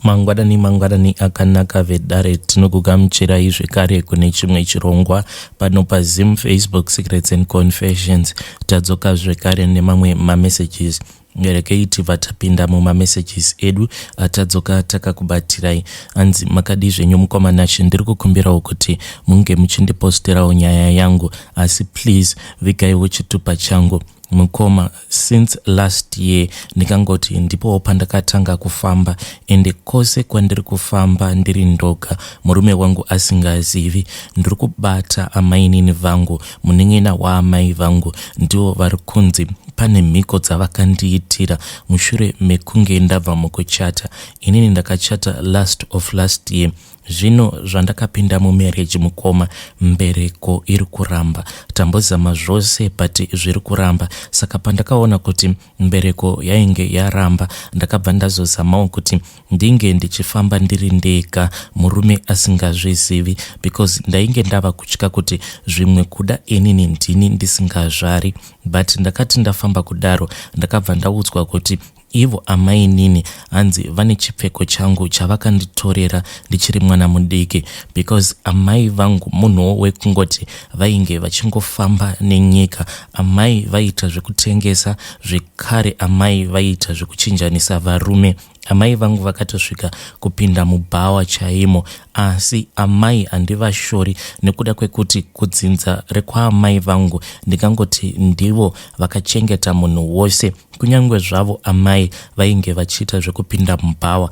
Mangwanani mangwanani akanaka vedare, tinokugamuchirai zvekare kune chimwe chirongwa pano paZim Facebook Secrets and Confessions. Tadzoka zvekare nemamwe mamessages. Regai tibva tapinda mumamessages edu atadzoka takakubatirai. Hanzi makadii zvenyu mukoma Nashe, ndiri kukumbirawo kuti munge muchindiposterawo nyaya yangu, asi please vigaiwo chitupa changu. Mukoma, since last year ndingangoti ndipowo pandakatanga kufamba, ende kwose kwandiri kufamba ndiri ndoga, murume wangu asingazivi. Ndiri kubata amainini vangu, munin'ina waamai vangu, ndivo vari kunzi pane mhiko dzavakandiitira mushure mekunge ndabva mukuchata. Inini ndakachata last of last year. Zvino zvandakapinda mumarriage mukoma, mbereko iri kuramba. Tambozama zvose but zviri kuramba. Saka pandakaona kuti mbereko yainge yaramba, ndakabva ndazozamawo kuti ndinge ndichifamba ndiri ndega, murume asingazvizivi, because ndainge ndava kutya kuti zvimwe kuda inini ndini ndisingazvari. But ndakati ndafamba kudaro, ndakabva ndaudzwa kuti ivo amainini hanzi vane chipfeko changu chavakanditorera ndichiri mwana mudiki, because amai vangu munhuwo wekungoti vainge vachingofamba nenyika. Amai vaiita zvekutengesa zvekare, amai vaiita zvekuchinjanisa varume. Amai vangu vakatosvika kupinda mubhawa chaimo. Asi amai handivashori nekuda kwekuti kudzinza rekwaamai vangu ndingangoti ndivo vakachengeta munhu wose. Kunyange zvavo amai vainge vachiita zvekupinda mubhawa,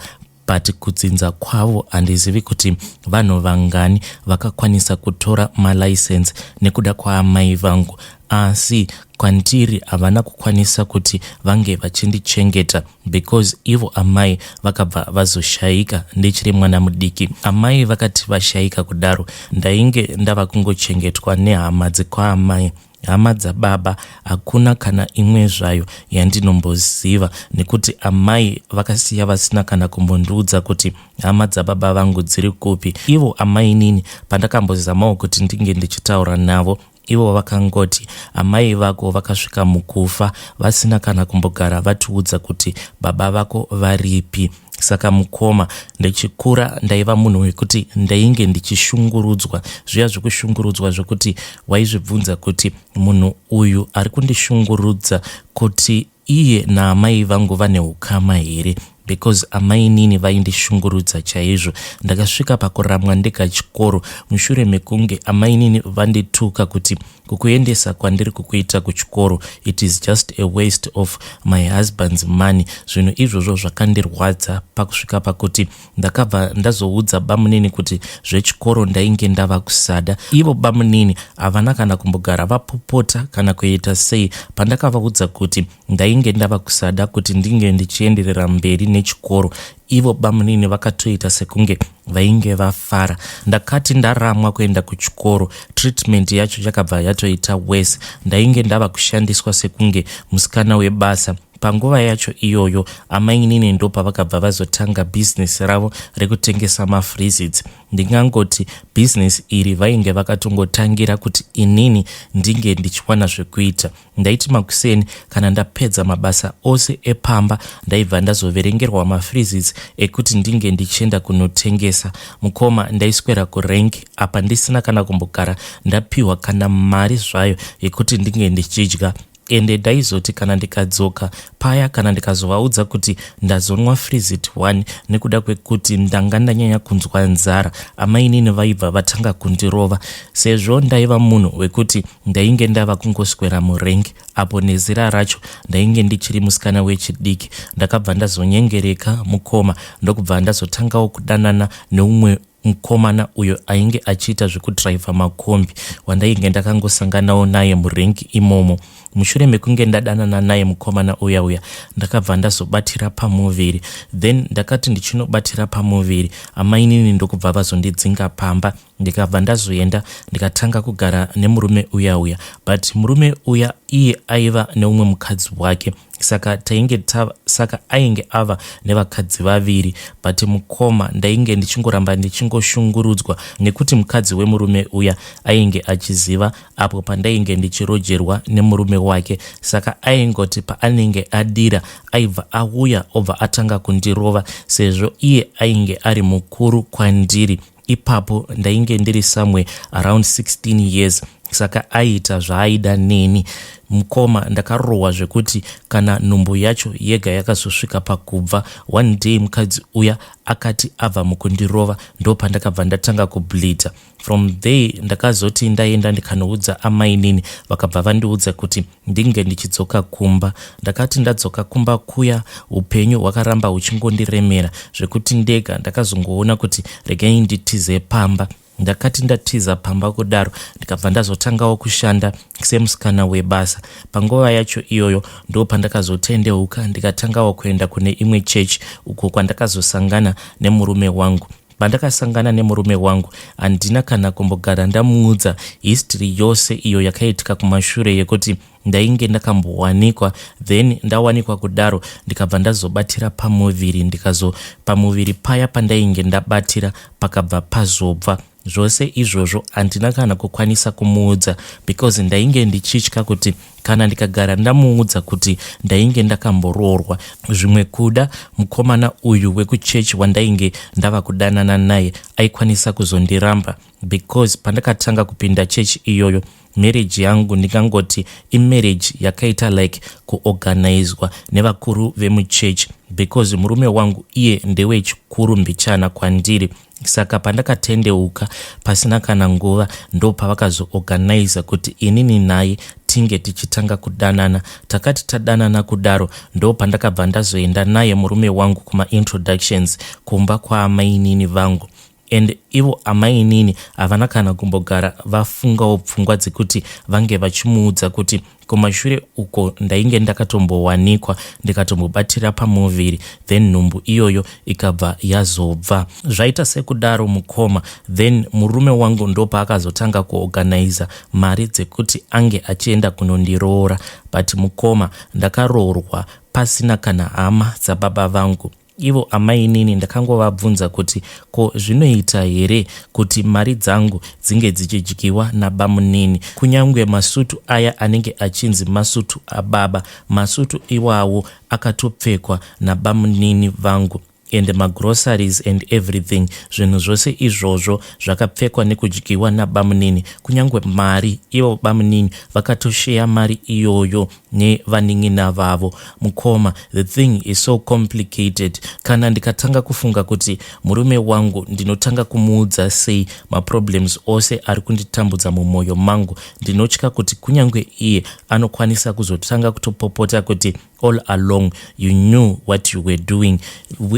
but kudzinza kwavo handizivi kuti vanhu vangani vakakwanisa kutora malicense nekuda kwaamai vangu. Asi kwandiri havana kukwanisa kuti vange vachindichengeta, because ivo amai vakabva vazoshayika ndichiri mwana mudiki. Amai vakati vashayika kudaro, ndainge ndava kungochengetwa nehama dzekwaamai. Hama dzababa hakuna kana imwe zvayo yandinomboziva, nekuti amai vakasiya vasina kana kumbondiudza kuti hama dzababa vangu dziri kupi. Ivo amainini pandakambozamawo kuti ndinge ndichitaura navo, ivo vakangoti amai vako vakasvika mukufa vasina kana kumbogara vatiudza kuti baba vako varipi. Saka mukoma, ndichikura ndaiva munhu wekuti ndainge ndichishungurudzwa, zviya zvekushungurudzwa zvekuti waizvibvunza kuti munhu uyu ari kundishungurudza, kuti iye naamai vangu vane ukama here, because amainini vaindishungurudza chaizvo. Ndakasvika pakuramwa ndega chikoro mushure mekunge amainini vandituka kuti kukuendesa kwandiri kukuita kuchikoro, it is just a waste of my husband's money. Zvinhu izvozvo zvakandirwadza pakusvika pakuti ndakabva ndazoudza bamunini kuti zvechikoro ndainge ndava kusada. Ivo bamunini havana kana kumbogara vapopota kana kuita sei pandakavaudza kuti ndainge ndava kusada kuti ndinge ndichienderera mberi nechikoro. Ivo bamunini vakatoita sekunge vainge vafara. Ndakati ndaramwa kuenda kuchikoro, treatment yacho yakabva yatoita worse. Ndainge ndava kushandiswa sekunge musikana webasa. Panguva yacho iyoyo amainini ndo pavakabva vazotanga bhizinesi ravo rekutengesa mafreezits. Ndingangoti bhizinesi iri vainge vakatongotangira kuti inini ndinge ndichiwana zvekuita. Ndaiti makuseni kana ndapedza mabasa ose epamba, ndaibva ndazoverengerwa mafreezits ekuti ndinge ndichienda kunotengesa. Mukoma, ndaiswera kurank apa ndisina kana kumbogara ndapiwa kana mari zvayo yekuti ndinge ndichidya. Ende ndaizoti kana ndikadzoka paya, kana ndikazovaudza kuti ndazonwa freezit 1 nekuda kwekuti ndanga ndanyanya kunzwa nzara, amainini vaibva vatanga kundirova. Sezvo ndaiva munhu wekuti ndainge ndava kungoswera murengi, apo nezera racho ndainge ndichiri musikana wechidiki, ndakabva ndazonyengereka mukoma, ndokubva ndazotangawo kudanana neumwe mukomana uyo ainge achiita zvekudhiraivha makombi, wandainge ndakangosanganawo naye murengi imomo. Mushure mekunge ndadanana naye mukomana uya uya, ndakabva ndazobatira pamuviri. Then ndakati ndichinobatira pamuviri, amainini ndokubva vazondidzinga pamba. Ndikabva ndazoenda ndikatanga kugara nemurume uya uya, but murume uya iye aiva neumwe mukadzi wake, saka tainge tava, saka ainge ava nevakadzi vaviri. But mukoma, ndainge ndichingoramba ndichingoshungurudzwa nekuti mukadzi wemurume uya ainge achiziva apo pandainge ndichirojerwa nemurume. wake. Saka aingoti paanenge adira aibva auya obva atanga kundirova sezvo iye ainge ari mukuru kwandiri. Ipapo ndainge ndiri somewhere around 16 years, saka aiita zvaaida neni. Mukoma, ndakarohwa zvekuti kana nhumbu yacho yega yakazosvika pakubva. One day mukadzi uya akati abva mukundirova, ndopandakabva ndatanga kubleeda. From there ndakazoti ndaenda ndikanoudza amainini, vakabva vandiudza kuti ndinge ndichidzoka kumba. Ndakati ndadzoka kumba kuya, upenyu hwakaramba huchingondiremera zvekuti ndega ndakazongoona kuti regai nditize pamba. Ndakati ndatiza pamba kudaro, ndikabva ndazotangawo kushanda semusikana webasa. Panguva yacho iyoyo ndo pandakazotendeuka, ndikatangawo kuenda kune imwe chechi uko kwandakazosangana nemurume wangu. Pandakasangana nemurume wangu, handina kana kumbogara ndamuudza history yose iyo yakaitika kumashure yekuti ndainge ndakambowanikwa. Then ndawanikwa kudaro, ndikabva ndazobatira pamuviri. Ndikazo pamuviri paya pandainge ndabatira pakabva pazobva. Zvose izvozvo handina kana kukwanisa kumuudza because ndainge ndichitya kuti kana ndikagara ndamuudza kuti ndainge ndakamboroorwa, zvimwe kuda mukomana uyu wekuchechi wandainge ndava kudanana naye aikwanisa kuzondiramba, because pandakatanga kupinda chechi iyoyo, marriage yangu ndingangoti imarriage yakaita like kuorganizwa nevakuru vemuchechi, because murume wangu iye ndewechikuru mbichana kwandiri. Saka pandakatendeuka, pasina kana nguva ndo pavakazoorganiza kuti inini naye tinge tichitanga kudanana. Takati tadanana kudaro, ndo pandakabva ndazoenda naye murume wangu kumaintroductions kumba kwaamainini vangu. And ivo amainini havana kana kumbogara vafungawo pfungwa dzekuti vange vachimuudza kuti kumashure uko ndainge ndakatombowanikwa, ndikatombobatira pamuviri, then nhumbu iyoyo ikabva yazobva. Zvaita sekudaro, mukoma, then murume wangu ndopaakazotanga kuorganiza mari dzekuti ange achienda kunondiroora. But mukoma, ndakaroorwa pasina kana hama dzababa vangu. Ivo amainini ndakangovabvunza kuti ko zvinoita here kuti mari dzangu dzinge dzichidyiwa nabamunini, kunyange masutu aya anenge achinzi masutu ababa, masutu iwawo akatopfekwa nabamunini vangu, and magroceries and everything, zvinhu zvose izvozvo zvakapfekwa nekudyiwa nabamunini, kunyange mari ivo bamunini vakatosheya mari iyoyo nevanin'ina vavo. Mukoma, the thing is so complicated. Kana ndikatanga kufunga kuti murume wangu ndinotanga kumuudza sei maproblems ose ari kunditambudza mumwoyo mangu, ndinotya kuti kunyange iye anokwanisa kuzotanga kutopopota kuti all along you knew what you were doing,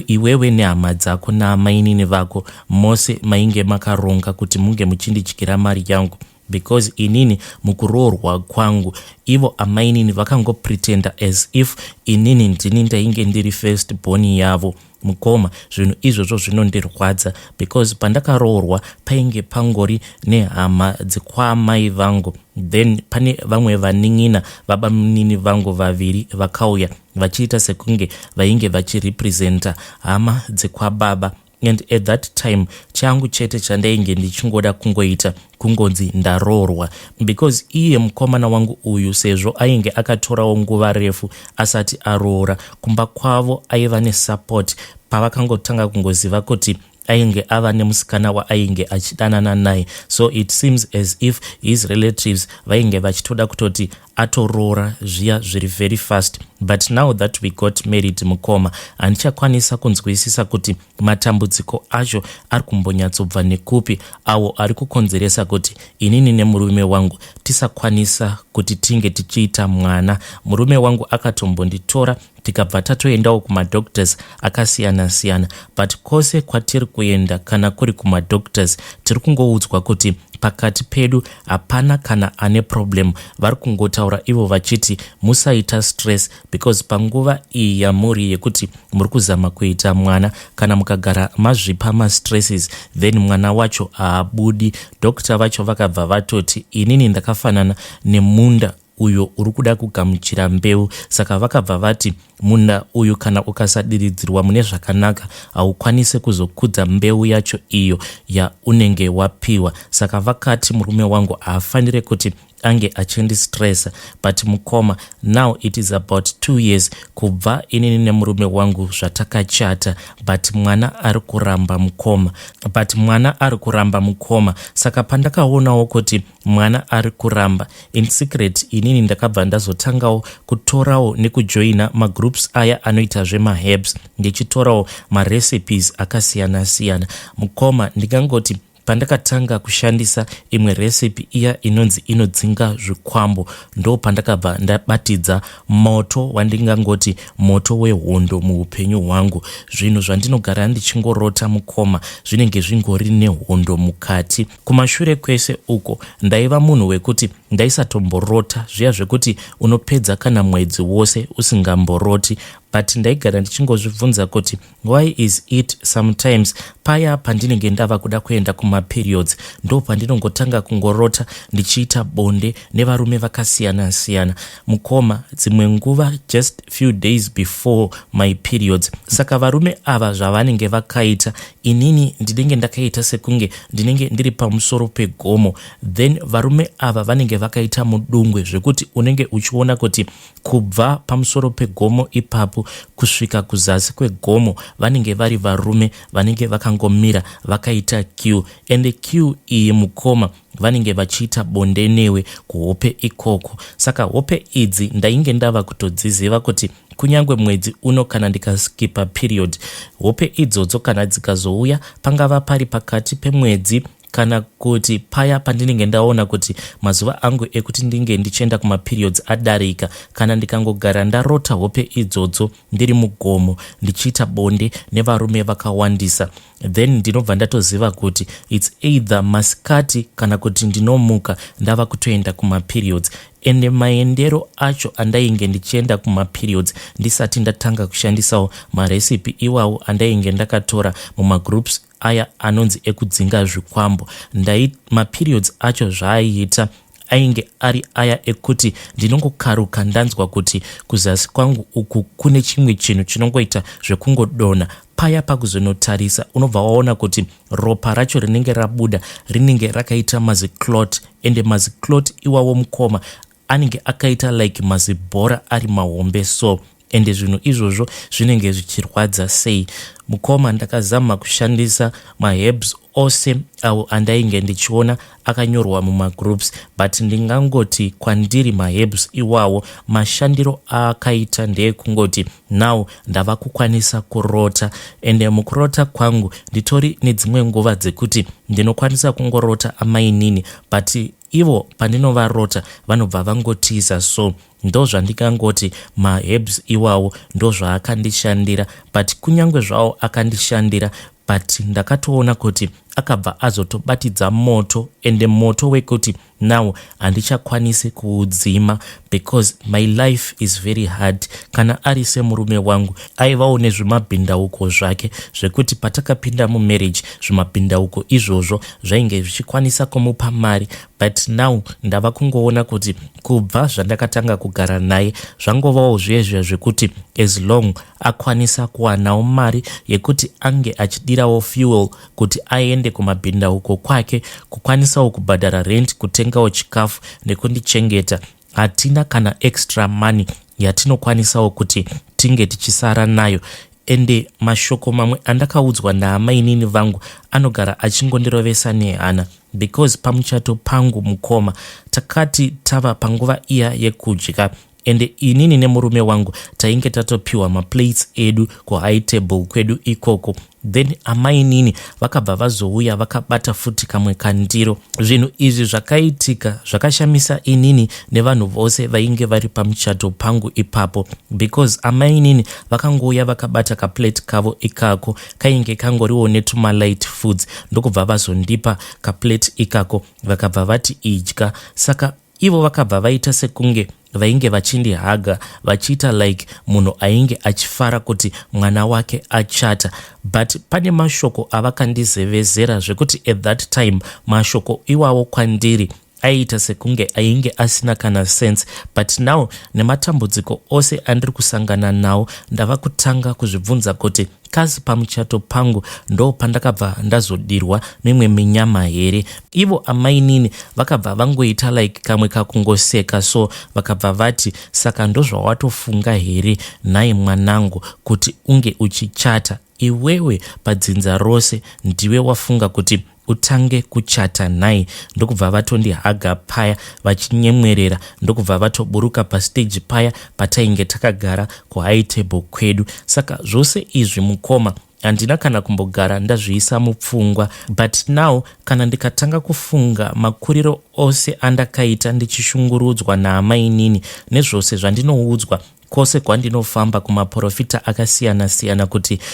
iwewe nehama dzako naamainini vako mose mainge makaronga kuti munge muchindidyira mari yangu, because inini mukuroorwa kwangu ivo amainini vakangopretenda as if inini ndini ndainge ndiri first born yavo. Mukoma, zvinhu izvozvo zvinondirwadza because pandakaroorwa painge pangori nehama dzekwaamai vangu, then pane vamwe vanin'ina vabamunini vangu vaviri vakauya vachiita sekunge vainge vachirepresenta hama dzekwababa. And at that time changu chete chandainge ndichingoda kungoita kungonzi ndaroorwa, because iye mukomana wangu uyu, sezvo ainge akatorawo nguva refu asati aroora, kumba kwavo aiva nesupport pavakangotanga kungoziva kuti ainge ava nemusikana waainge achidanana naye. So it seems as if his relatives vainge vachitoda kutoti atoroora zviya zviri very fast. But now that we got married, mukoma, handichakwanisa kunzwisisa kuti matambudziko acho ari kumbonyatsobva nekupi, awo ari kukonzeresa kuti inini nemurume wangu tisakwanisa kuti tinge tichiita mwana. Murume wangu akatombonditora, tikabva tatoendawo kumadoctors akasiyana-siyana, but kwose kwatiri kuenda, kana kuri kumadoctors, tiri kungoudzwa kuti pakati pedu hapana kana ane problem. Vari kungotaura ivo vachiti musaita stress, because panguva iyi yamuri yekuti muri kuzama kuita mwana, kana mukagara mazvipa mastresses, then mwana wacho haabudi. Doctor vacho vakabva vatoti inini ndakafanana nemunda uyo uri kuda kugamuchira mbeu. Saka vakabva vati munda uyu kana ukasadiridzirwa mune zvakanaka, haukwanisi kuzokudza mbeu yacho iyo yaunenge wapiwa. Saka vakati murume wangu haafaniri kuti Ange achindistressa, but mukoma, now it is about 2 years kubva inini nemurume wangu zvatakachata, but mwana ari kuramba, mukoma, but mwana ari kuramba, mukoma. Saka pandakaonawo kuti mwana ari kuramba, in secret inini ndakabva ndazotangawo kutorawo nekujoina magroups aya anoita zvemaherbs, ndichitorawo marecipes akasiyana-siyana. Mukoma, ndingangoti pandakatanga kushandisa imwe recipe iya inonzi inodzinga zvikwambo, ndo pandakabva ndabatidza moto wandingangoti moto wehondo muupenyu hwangu. Zvinhu zvandinogara ndichingorota, mukoma, zvinenge zvingori nehondo mukati. Kumashure kwese uko ndaiva munhu wekuti ndaisatomborota zviya zvekuti unopedza kana mwedzi wose usingamboroti, but ndaigara ndichingozvibvunza kuti why is it sometimes paya pandinenge ndava kuda kuenda kumaperiods, ndo pandinongotanga kungorota ndichiita bonde nevarume vakasiyana-siyana, mukoma, dzimwe nguva just few days before my periods. Saka varume ava zvavanenge vakaita, inini ndinenge ndakaita sekunge ndinenge ndiri pamusoro pegomo, then varume ava vanenge vakaita mudungwe zvekuti unenge uchiona kuti kubva pamusoro pegomo ipapo kusvika kuzasi kwegomo vanenge vari varume vanenge vakangomira vakaita queue. And queue iyi, mukoma, vanenge vachiita bonde newe kuhope ikoko. Saka hope idzi ndainge ndava kutodziziva kuti kunyange mwedzi uno kana ndikaskipa period, hope idzodzo kana dzikazouya, pangava pari pakati pemwedzi kana kuti paya pandinenge ndaona kuti mazuva angu ekuti ndinge ndichienda kumaperiods adarika, kana ndikangogara ndarota hope idzodzo ndiri mugomo ndichiita bonde nevarume vakawandisa, then ndinobva ndatoziva kuti it's either masikati kana kuti ndinomuka ndava kutoenda kumaperiods. Ende maendero acho andainge ndichienda kumaperiods ndisati ndatanga kushandisawo marecipe iwawo andainge ndakatora mumagroups aya anonzi ekudzinga zvikwambo, ndai maperiods acho zvaaiita ainge ari aya ekuti ndinongokaruka ndanzwa kuti kuzasi kwangu uku kune chimwe chinhu chinongoita zvekungodonha. Paya pakuzonotarisa, unobva waona kuti ropa racho rinenge rabuda rinenge rakaita maziclot, ende maziclot iwawo, mukoma, anenge akaita like mazibhora ari mahombe so. Ende zvinhu izvozvo zvinenge zvichirwadza sei, mukoma. Ndakazama kushandisa maherbs ose awo andainge ndichiona akanyorwa mumagroups, but ndingangoti kwandiri maherbs iwawo mashandiro aakaita ndeekungoti now ndava kukwanisa kurota. Ende mukurota kwangu nditori nedzimwe nguva dzekuti ndinokwanisa kungorota amainini, but ivo pandinovarota vanobva vangotiza. So ndozvandingangoti maherbs iwawo ndozvaakandishandira, but kunyange zvawo akandishandira, but ndakatoona kuti akabva azotobatidza moto, ende moto wekuti now handichakwanisi kuudzima because my life is very hard. Kana ari semurume wangu, aivawo nezvimabhindauko zvake zvekuti patakapinda mumarriage, zvimabhindauko izvozvo zvainge zvichikwanisa kumupa mari, but now ndava kungoona kuti kubva zvandakatanga kugara naye zvangovawo zviye zvekuti as long akwanisa kuwanawo mari yekuti ange achidirawo fuel kuti aende kumabhindauko kwake, kukwanisawo kubhadhara rent, kutengawo chikafu nekundichengeta, hatina kana extra money yatinokwanisawo kuti tinge tichisara nayo. Ende mashoko mamwe andakaudzwa naamainini vangu anogara achingondirovesa nehana, because pamuchato pangu, mukoma, takati tava panguva iya yekudya, ende inini nemurume wangu tainge tatopiwa maplates edu kuhigh table kwedu ikoko. Then amainini vakabva vazouya vakabata futi kamwe kandiro. Zvinhu izvi zvakaitika zvakashamisa inini nevanhu vose vainge vari pamuchato pangu ipapo, because amainini vakangouya vakabata kaplate kavo ikako kainge kangoriwo netumalight foods, ndokubva vazondipa kaplate ikako, vakabva vati, "Idya." Saka ivo vakabva vaita sekunge vainge vachindihaga, vachiita like munhu ainge achifara kuti mwana wake achata, but pane mashoko avakandizevezera zvekuti at that time mashoko iwawo kwandiri Aiita sekunge ainge asina kana sense, but now nematambudziko ose andiri kusangana nawo, ndava kutanga kuzvibvunza kuti kasi pamuchato pangu ndo pandakabva ndazodirwa mimwe minyama here? Ivo amainini vakabva vangoita like kamwe kakungoseka so, vakabva vati, "Saka ndozvawatofunga here nhai mwanangu, kuti unge uchichata iwewe? Padzinza rose ndiwe wafunga kuti utange kuchata nhai?" Ndokubva vatondihaga paya vachinyemwerera, ndokubva vatoburuka pastage paya patainge takagara kuhigh table kwedu. Saka zvose izvi, mukoma, handina kana kumbogara ndazviisa mupfungwa, but now kana ndikatanga kufunga makuriro ose andakaita ndichishungurudzwa naamainini, nezvose zvandinoudzwa kwose kwandinofamba kumaprofita akasiyana-siyana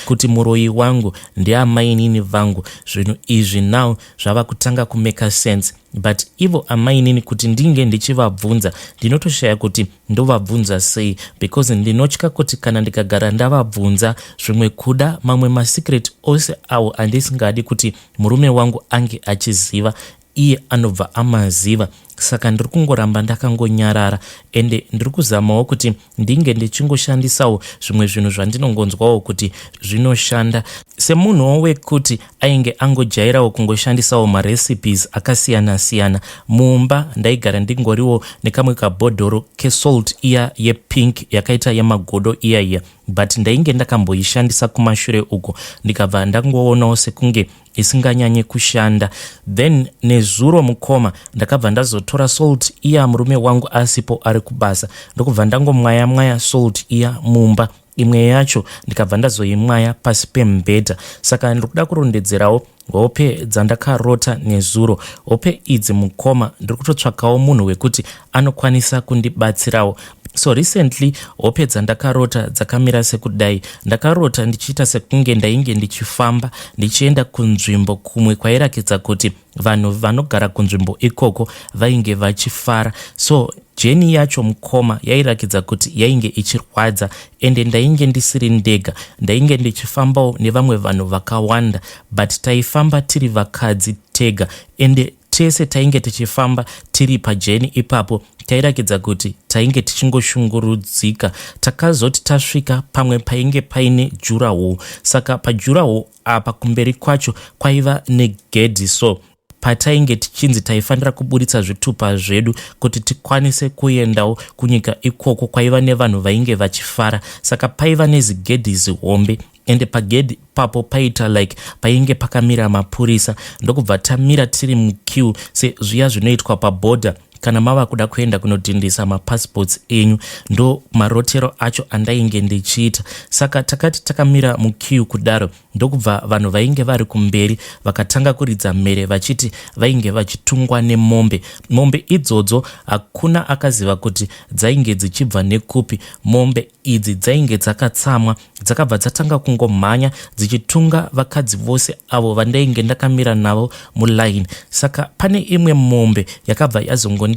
kuti muroyi wangu ndeamainini vangu, zvinhu izvi now zvava kutanga kumake sense. But ivo amainini, kuti ndinge ndichivabvunza, ndinotoshaya kuti ndovabvunza sei, because ndinotya kuti kana ndikagara ndavabvunza zvimwe, kuda mamwe masecret ose awo andisingadi kuti murume wangu ange achiziva, iye anobva amaziva. Saka ndiri kungoramba ndakangonyarara, ende ndiri kuzamawo kuti ndinge ndichingoshandisawo zvimwe zvinhu zvandinongonzwawo kuti zvinoshanda, semunhuwo wekuti ainge angojairawo kungoshandisawo marecipes akasiyana-siyana. Mumba ndaigara ndingoriwo nekamwe kabhodhoro kesalt iya yepink yakaita yemagodo iya iya, but ndainge ndakamboishandisa kumashure uko, ndikabva ndangoonawo sekunge isinganyanye kushanda. Then nezuro, mukoma, ndakabva ndazotora salt iya murume wangu asipo, ari kubasa, ndokubva ndangomwaya mwaya salt iya mumba, imwe yacho ndikabva ndazoimwaya pasi pemubhedha. Saka ndiri kuda kurondedzerawo hope dzandakarota nezuro. Hope idzi, mukoma, ndiri kutotsvakawo munhu wekuti anokwanisa kundibatsirawo. So recently hope dzandakarota dzakamira sekudai. Ndakarota ndichiita sekunge ndainge ndichifamba ndichienda kunzvimbo kumwe kwairakidza kuti vanhu vanogara kunzvimbo ikoko vainge vachifara. So journey yacho, mukoma, yairakidza kuti yainge ichirwadza, ende ndainge ndisiri ndega, ndainge ndichifambawo nevamwe vanhu vakawanda, but taifamba tiri vakadzi tega, ende tese tainge tichifamba tiri pajourney ipapo tairakidza kuti tainge tichingoshungurudzika. Takazoti tasvika pamwe painge paine durawall. Saka padurawall apa, kumberi kwacho kwaiva negedhi, so patainge tichinzi taifanira kuburitsa zvitupa zvedu kuti tikwanise kuendawo kunyika ikoko kwaiva nevanhu vainge vachifara. Saka paiva nezigedhi zihombe, ende pagedhi papo paita like painge pakamira mapurisa. Ndokubva tamira tiri muqueue sezviya zvinoitwa pabhodha kana mava kuda kuenda kunodhindisa mapassports enyu. Ndo marotero acho andainge ndichiita. Saka takati takamira muqueue kudaro, ndokubva vanhu vainge vari kumberi vakatanga kuridza mhere vachiti vainge vachitungwa nemombe. Mombe idzodzo hakuna akaziva kuti dzainge dzichibva nekupi. Mombe idzi dzainge dzakatsamwa, dzakabva dzatanga kungomhanya dzichitunga vakadzi vose avo vandainge ndakamira navo mulaini. Saka pane imwe mombe yakabva yazongonditarisa.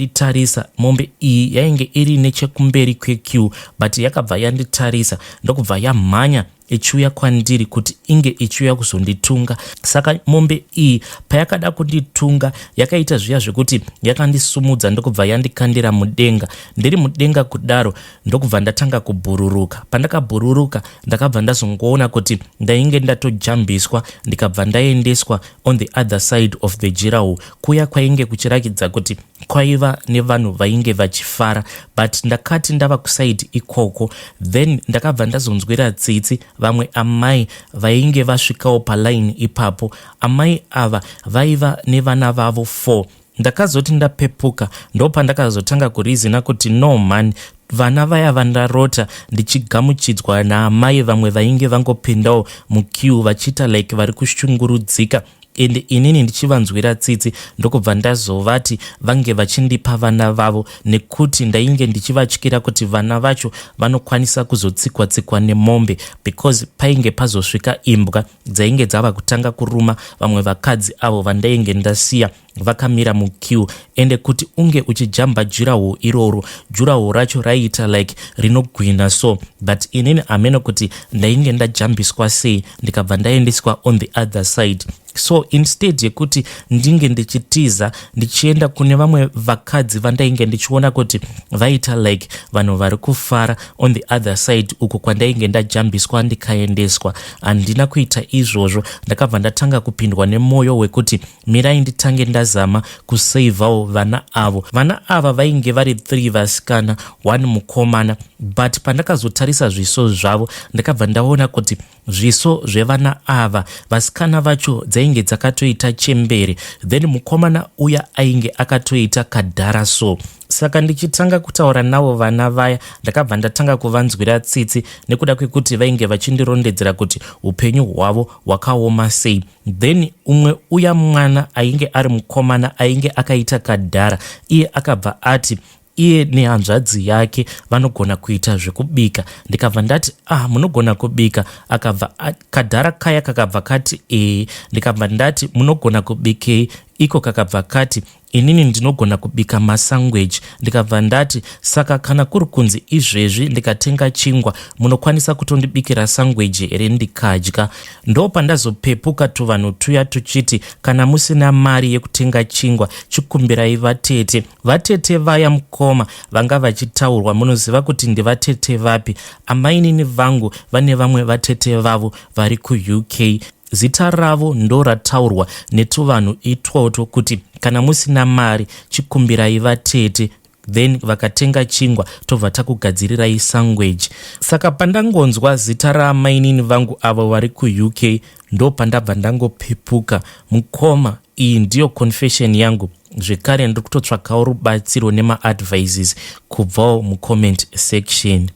Mombe iyi yainge iri nechekumberi kwequeue, but yakabva yanditarisa, ndokubva yamhanya ichiuya kwandiri kuti inge ichiuya kuzonditunga. Saka mombe iyi payakada kunditunga, yakaita zviya zvekuti yakandisumudza, ndokubva yandikandira mudenga. Ndiri mudenga kudaro, ndokubva ndatanga kubhururuka. Pandakabhururuka, ndakabva ndazongoona kuti ndainge ndatojambiswa, ndikabva ndaendeswa on the other side of the durawall, kuya kwainge kuchirakidza kuti kwaiva nevanhu vainge vachifara. But ndakati ndava kuside ikoko, then ndakabva ndazonzwira tsitsi vamwe amai vainge vasvikawo palaini ipapo. Amai ava vaiva nevana vavo 4. Ndakazoti ndapepuka, ndopandakazotanga kureasona kuti no man, vana vaya vandarota ndichigamuchidzwa naamai vamwe vainge vangopindawo muqueue vachiita like vari kushungurudzika, ende inini ndichivanzwira tsitsi, ndokubva ndazovati vange vachindipa vana vavo, nekuti ndainge ndichivatyira kuti vana vacho vanokwanisa kuzotsikwa tsikwa nemombe, because painge pazosvika imbwa dzainge dzava kutanga kuruma vamwe vakadzi avo vandainge ndasiya vakamira muqueue. Ende kuti unge uchijamba durawall iroro, durawall racho raiita like rinogwina so, but inini hameno kuti ndainge ndajambiswa sei, ndikabva ndaendeswa on the other side. So instead yekuti ndinge ndichitiza ndichienda kune vamwe vakadzi vandainge ndichiona kuti vaita like vanhu vari kufara on the other side uko kwandainge ndajambiswa ndikaendeswa, handina kuita izvozvo. Ndakabva ndatanga kupindwa nemwoyo wekuti mirai nditange ndazama kuseivhawo vana avo. Vana ava vainge vari 3 vasikana, 1 mukomana, but pandakazotarisa zviso zvavo, ndakabva ndaona kuti zviso zvevana ava, vasikana vacho dzainge dzakatoita chembere, then mukomana uya ainge akatoita kadhara. So saka ndichitanga kutaura navo vana vaya, ndakabva ndatanga kuvanzwira tsitsi nekuda kwekuti vainge vachindirondedzera kuti upenyu hwavo hwakaoma sei. Then umwe uya mwana ainge ari mukomana ainge akaita kadhara, iye akabva ati iye nehanzvadzi yake vanogona kuita zvekubika. Ndikabva ndati, "Ah, munogona kubika?" Akabva kadhara kaya kakabva kati, "Ee." Ndikabva ndati, "Munogona kubikei?" Iko kakabva kati, "Inini ndinogona kubika masangweji." Ndikabva ndati, "Saka kana kuri kunzi izvezvi ndikatenga chingwa, munokwanisa kutondibikira sangweji here ndikadya?" Ndo pandazopepuka tuvanhu tuya tuchiti, "Kana musina mari yekutenga chingwa, chikumbirai vatete." Vatete vaya, mukoma, vanga vachitaurwa, munoziva kuti ndivatete vapi? Amainini vangu vane vamwe vatete vavo vari kuUK. Zita ravo ndo rataurwa netuvanhu itwotwo kuti kana musina mari, chikumbirai vatete, then vakatenga chingwa tobva takugadzirirai sangweji. Saka pandangonzwa zita raamainini vangu avo vari kuUK, ndo pandabva ndangopepuka. Mukoma, iyi ndiyo confession yangu zvekare. Ndiri kutotsvakawo rubatsiro nemaadvices kubvawo mucomment section.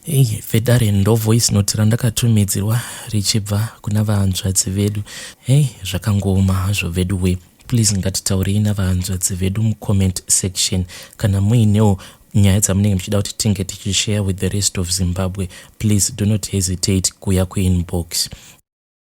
Ei, vedare, ndo voice note randakatumidzirwa richibva kuna vahanzvadzi vedu. Hei, zvakangooma hazvo vedu we. Please, ngatitaurei navahanzvadzi vedu mucomment section. Kana muinewo nyaya dzamunenge muchida kuti tinge tichishare with the rest of Zimbabwe, please do not hesitate kuya kuinbox.